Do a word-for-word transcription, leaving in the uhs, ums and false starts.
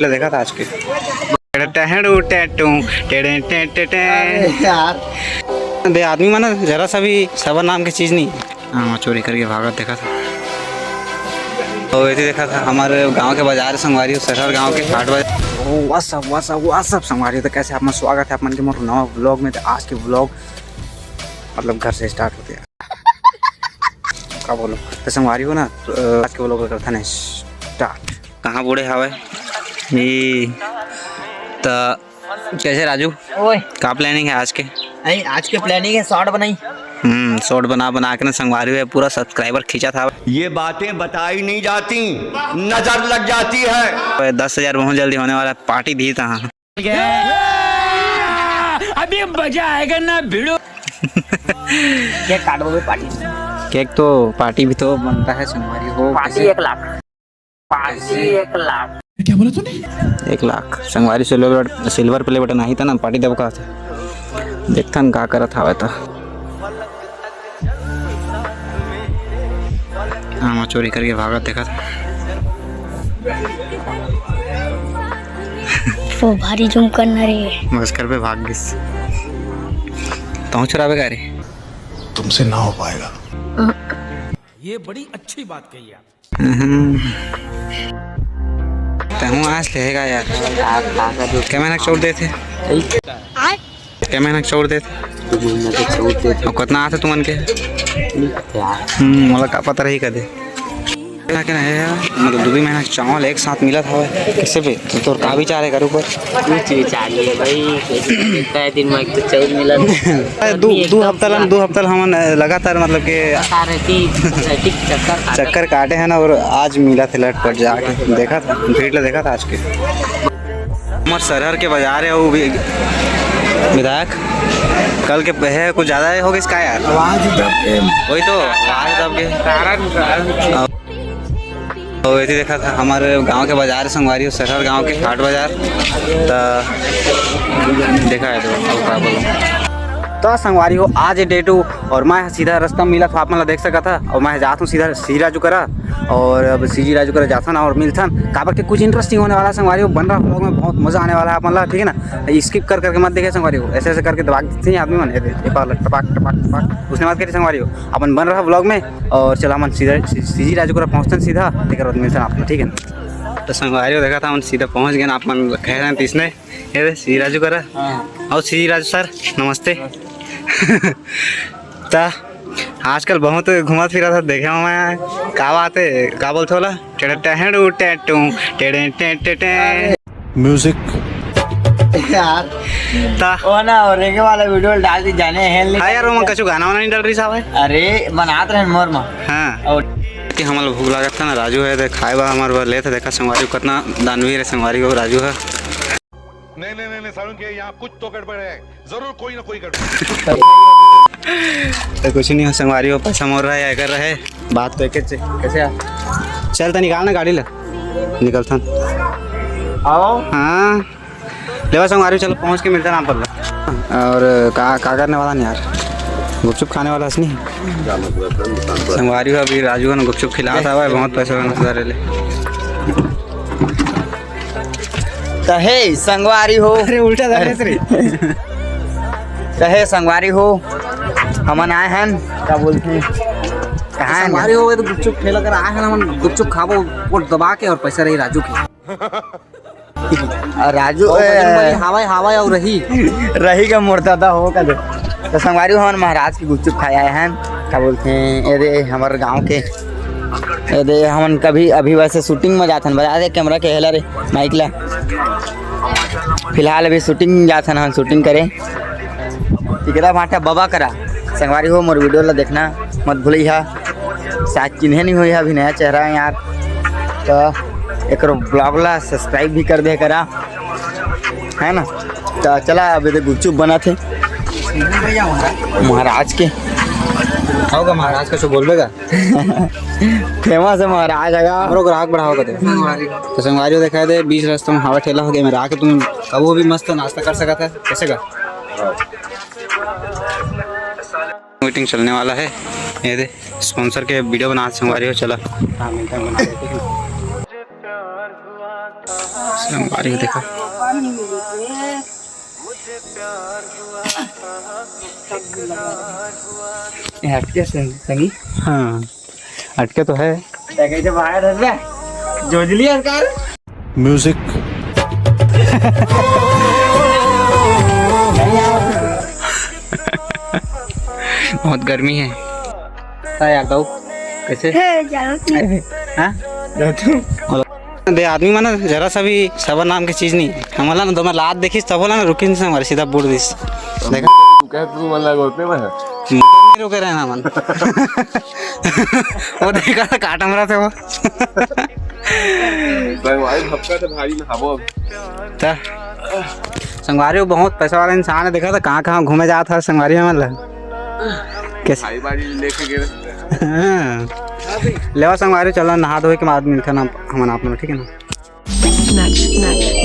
ला देखा था आज के। टहडू टैटू, टेड़े टे टे टे। अरे यार। बे आदमी मन जरा सा भी सबर नाम के चीज नहीं। हाँ, चोरी करके भागत देखा था। तो ये देखा था हमारे गांव के बाजार संगवारी हो, सरहर गांव के हाट बाजार। ओ, what's up, what's up, what's up संगवारी हो, तो कैसे आप मन स्वागत है आप मन के मोर नवा vlog में। तो आज के vlog मतलब घर से start होते हैं। का बोलो? तो संगवारी हो ना, तो, अ, आज के vlog करता ना start। कहाँ बूढ़े हावे? ई, त कैसे राजू? ओए। का planning है आज के? नहीं, आज के planning है short बनाई। हम्म, short बना, बना के ना संगवारी हो पूरा subscriber खींचा था। ये बातें बताई नहीं जाती, नजर लग जाती है। ओए, दस हजार बहुत जल्दी होने वाला है, party दी तहाँ। अभी मजा आएगा ना भिड़ो। केक काटबो बे, party। केक तो party भी तो बनता है संगवारी हो। Party कैसे? एक लाख। Party एक लाख। क्या बोला तूने? एक लाख। संगवारी silver, silver play button आही था ना, party देबो का था। देखथन का करत हावे तो। हाँ, चोरी करके भागत देखा था। वो भारी zoom करना रे। मगर घर पे भाग गिस। तहूँ चुरावे का रे? तुमसे ना हो पाएगा। ये बड़ी अच्छी बात कही आप। हम्म। तहूँ आज लेगा यार। का, का, का जो क्या महीना के चौड़ देथे? क्या महीना के चौड़ देथे? दो महीना के चौड़ देथे। अउ कितना आथे तुमन के? नहीं पता यार। हम्म, मोला का पता रही कदे। क्या कहना है यार? मतलब दो, दो महीना के चावल एक साथ मिलत हवे, कैसे बे? तो तोर का विचार है घर ऊपर? कुछ विचार नहीं है भाई, कैसे इतना दिन में एक तो चौड़ मिला। अरे, दो, दो हफ्ता ला, दो हफ्ता ला हमन लगातार मतलब के लगातार रहती, रहती चक्कर काटत। चक्कर काटे हैं ना, और आज मिला थे लटपट जाके, देखा था, भीड़ ला देखा था आज के। हमार सरहर के बाजार है वो भी, विधायक, कल के है कुछ ज्यादा हो गइस का यार? आवाज दब के। वही तो, आवाज दब के। कारण, कारण। और ये देखा था हमारे गांव के बाजार संगवारी हो, सरहर गांव के हाट बाजार। त देखा है तो, अब का बोलूं। तो संगवारी हो, आज day two और मैं सीधा रास्ता मिला तो आप मन ला देख सकत हा। और मैं जात हूँ सीधा सी राजू करा, और अब सी जी राजू करा जाथन और मिलथन। काबर के कुछ interesting होने वाला है संगवारी हो, बन रहा vlog में, बहुत मजा आने वाला है आप मन ला, ठीक है ना? Skip कर करके मत देखे संगवारी हो, ऐसे ऐसे करके दबा देते हैं आदमी मन, ये दे, ये पागल, टपाक टपाक टपाक, उसने मत करिए संगवारी हो, अपन बन रहा vlog में। और चला मन सीधा सी जी राजू करा पहुँचतन सीधा, तेकर बाद मिलथन आप ला, ठीक है ना? तो संगवारी हो देखा था, हम सीधा पहुँच गए ना, आप मन कह रहे हैं तीसने ये दे, सी राजू करा। हाँ। और सी राजू सर, नमस्ते। ता आजकल बहुत घूमत फिरत हस, देखे हूँ मैं। का बात है, का बोलथे ओला? टेढ़े टहेड़ू टैटू, टेढ़े टे टे टे। Music। यार। ता। वो ना, और रेगे वाला video डाल दी जाने हैं, लेकिन हाँ यार, वो कछु गाना वाना नहीं डाल रही साहब है। अरे, बनात रहे मोर में। हाँ। और कि हमला भूख लागत था ना, राजू है, दे खाए बा हमारे बर लेत है, देखा संगवारी को कितना दानवीर है, संगवारी को राजू है। नहीं, नहीं, नहीं, नहीं, सारुण के यहाँ कुछ तो गड़बड़ है, जरूर कोई ना कोई गड़बड़। तो कुछ नहीं हो, संगवारी हो, पैसा मोर रहा है, एकर रहे, बात तो एक से, कैसे यार? चल तो निकाल ना गाड़ी ले, निकलथन। आओ। हाँ, लेवा संगवारी, चलो पहुँच के मिलते हैं नाम पर। और का, का करने वाला नहीं यार, गुपचुप खाने वाला है नहीं। संगवारी हो, अभी राजू ने गुपचुप खिलाया था भाई, बहुत पैसा होना था ले। त हे संगवारी हो। अरे उल्टा था रे। त हे संगवारी हो, हमन आए हन, का बोलथे, कहाँ हन? संगवारी हो, ये तो गुपचुप ठेला कर आए हन, हमन गुपचुप खाबो, वो दबा के और पैसा रही राजू के। और राजू, ओ, ए, बजरंग बली, हावय, हावय और रही। रही का मोर दादा हो का दे। तो संगवारी हो, हमन महाराज के गुपचुप खाए आए हन, का बोलथे, ये दे हमर गाँव के। ये दे हमन कभी अभी वैसे shooting में जाथन, बजा दे camera के हेला रे, mic ला। फिलहाल अभी shooting जाथन हम, shooting करे। टिकरा भाटा बाबा करा। संगवारी हो, मोर video ला देखना मत भूलिहा। शायद चिन्हे नहीं होई, अभी नया चेहरा है यार, तो एकरो vlog ला subscribe भी कर दे करा, है ना? तो चला, अभी तो गुपचुप बना थे महाराज के। होगा महाराज का सो बोलबे का? Famous है महाराज आगा। हमरो ग्राहक बढ़ाओ कते। तो संगवारी हो देखा दे, बीच रास्ता में हावा ठेला हो गया, मेरा आके तुम कबो भी मस्त नाश्ता कर सकता है, कैसे का? Meeting चलने वाला है, ये दे sponsor के video बना संगवारी हो, चला। संगवारी हो देखा। ये हट के संग-, संगी। हाँ, अटके तो है। क्या कहते बाहर हट रहा? जोजली सरकार। Music। बहुत गर्मी है। का यार दाऊ, कैसे? हे, जानत नहीं। हाँ? दे आदमी मन जरा सा भी सबर नाम के चीज नहीं। हमला ना दो मैं लात देखिस तब बोला ना रुकिन से हमारे सीधा बूड़ दिस। देखा? तू कह तू मन लगा होते में। नहीं रुके रहे ना मन। वो देखा था काटम रहा था वो। भाई भाई भक्का तो भारी ना हबो। त संगवारी हो बहुत पैसा वाला इंसान है, देखा था कहाँ कहाँ घूमे जात है संगवारी हमन ला। कैसे? भाई बाड़ी लेके गए। हाँ। लेवा संगवारी हो, चलो नहा धोए के बाद मिलते ना हमन आप लोग, ठीक है ना? Next, next,